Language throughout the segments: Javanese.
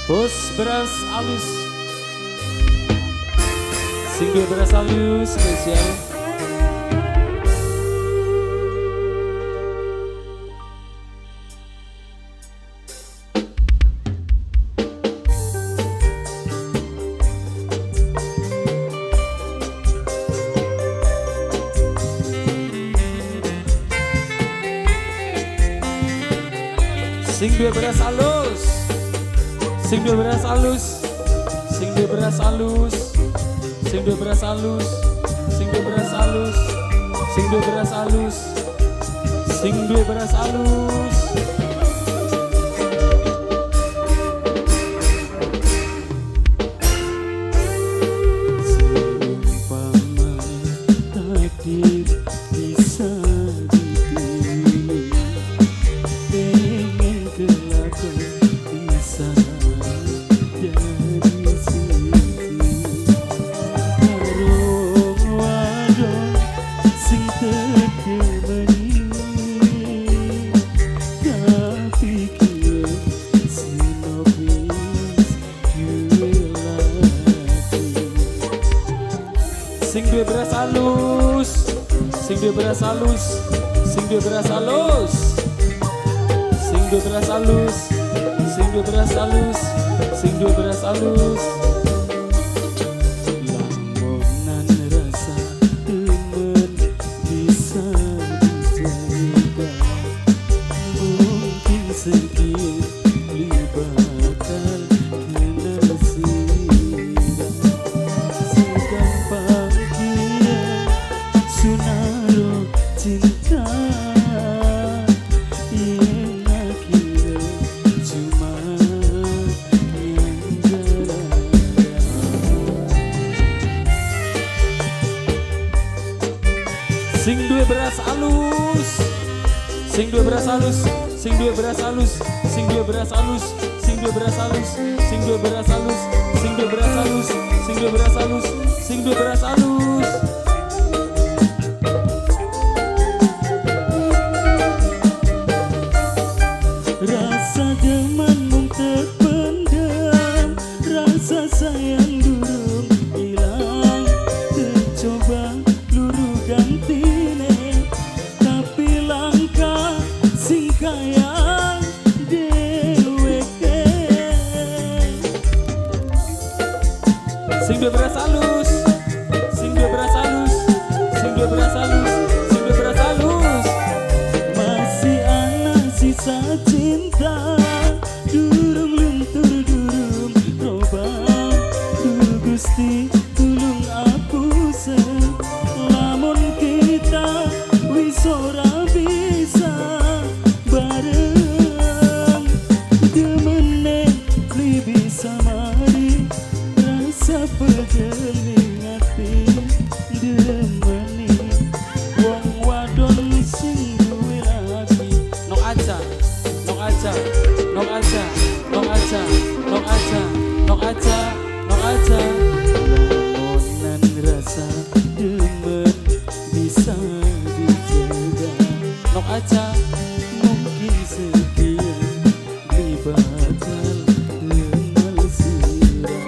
Bos beras alus. Sing duwe beras alus spesial. Sing duwe beras alus. Sing duwe beras alus. Sing duwe beras alus. Sing duwe beras alus. Sing duwe beras alus. Sing duwe beras alus. Sing duwe beras alus. Seumpama takdir bisa dipilih, pengen kelakon bisa jadi siji karo wadon sing tekemeni, tapi kiye sinopis duwe laki. Sing duwe beras alus, sing duwe beras alus, sing duwe beras alus. Sing duwe beras alus, sing duwe beras alus, sing duwe beras alus. Lamonan rasa demen bisa dicegah, mungkin sedikit li bakal kena sirah. Segampang kia sunaro cinta, yen akhire cuma yang gerak. Sing duwe beras alus, sing duwe beras alus, sing duwe beras alus, sing duwe beras alus, sing duwe beras alus, sing duwe beras alus, sing duwe beras alus, sing duwe beras alus, sing duwe beras alus. Rasa demen mung terpendam, rasa sayang durung ilang. Tercoba luru gantine, tapi langkah sing kaya dheweke. Sing duwe beras alus, sing duwe beras alus, sing duwe beras alus, sing duwe beras alus. Masih ana sisa cinta, durung luntur durung robah. Duh Gusti tulung apuse, lamun kita wis ora bisa bareng. Demene li bisa mari, rasa pegel ning ati demeni wong wadon sing duwe laki. Nok aja, nok aja, nok aja, nok aja, nok aja, nok aja, nok aja. Lamonan rasa demen bisa dicegah, Nok aja, mungkin sekian li bakal kenal sirah.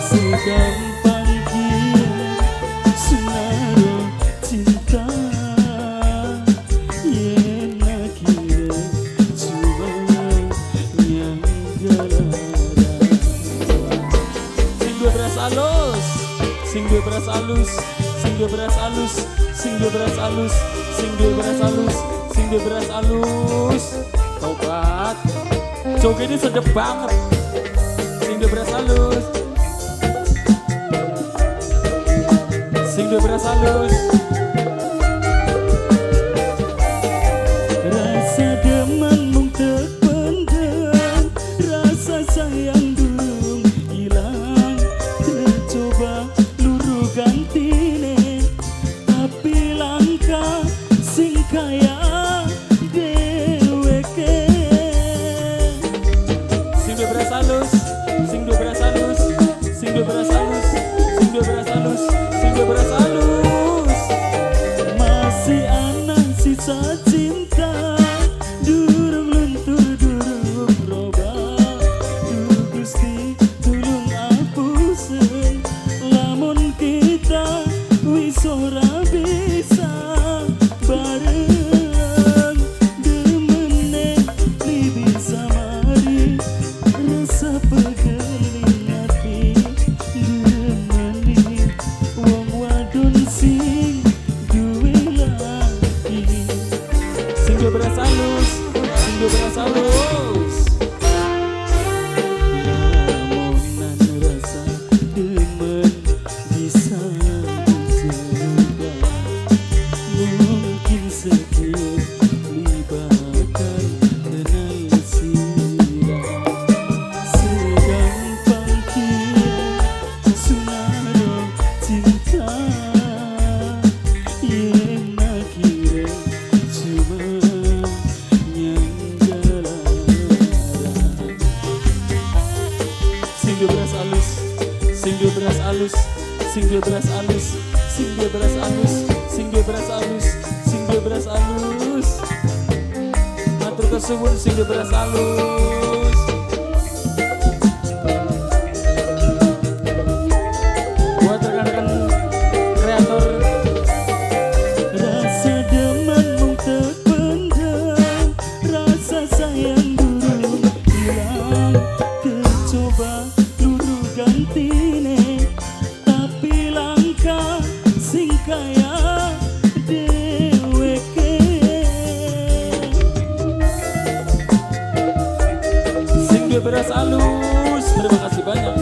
Segampang kia sunaro cinta, yen akhire cuma yang gelara. Sing duwe beras alus, sing duwe beras alus, sing duwe beras alus, sing duwe beras alus, sing duwe beras alus, sing duwe beras alus. Tobat, joget ini sedep banget. Sing duwe beras alus, sing duwe beras alus. Rasa demen mung terpendam, rasa sayang durung ilang. Tercoba luru gantine, tapi langkah sing kaya dheweke. Sing duwe beras alus, sing duwe beras alus, sing duwe beras alus, sing duwe beras alus, sing duwe beras alus. Masih ana sisa cinta, durung luntur durung robah. Duh beras alus, sing duwe beras alus. Lamunan rasa demen bisa dicegah, mungkin sedih bakal kenal sirah. Segampang kira sunaro cinta, yen akhire cuma nyanggalara. Sing duwe beras alus, sing duwe beras alus, sing duwe beras alus, sing duwe beras alus, sing duwe beras alus, sing duwe beras alus. Matur kesuwun sing duwe beras alus. Buat rekan-rekan kreator, Rasa demen mung terpendam, rasa sayang durung hilang. Kecoba luru gantine, tapi langka sing kaya dheweke. Sing duwe beras alus, terima kasih banyak.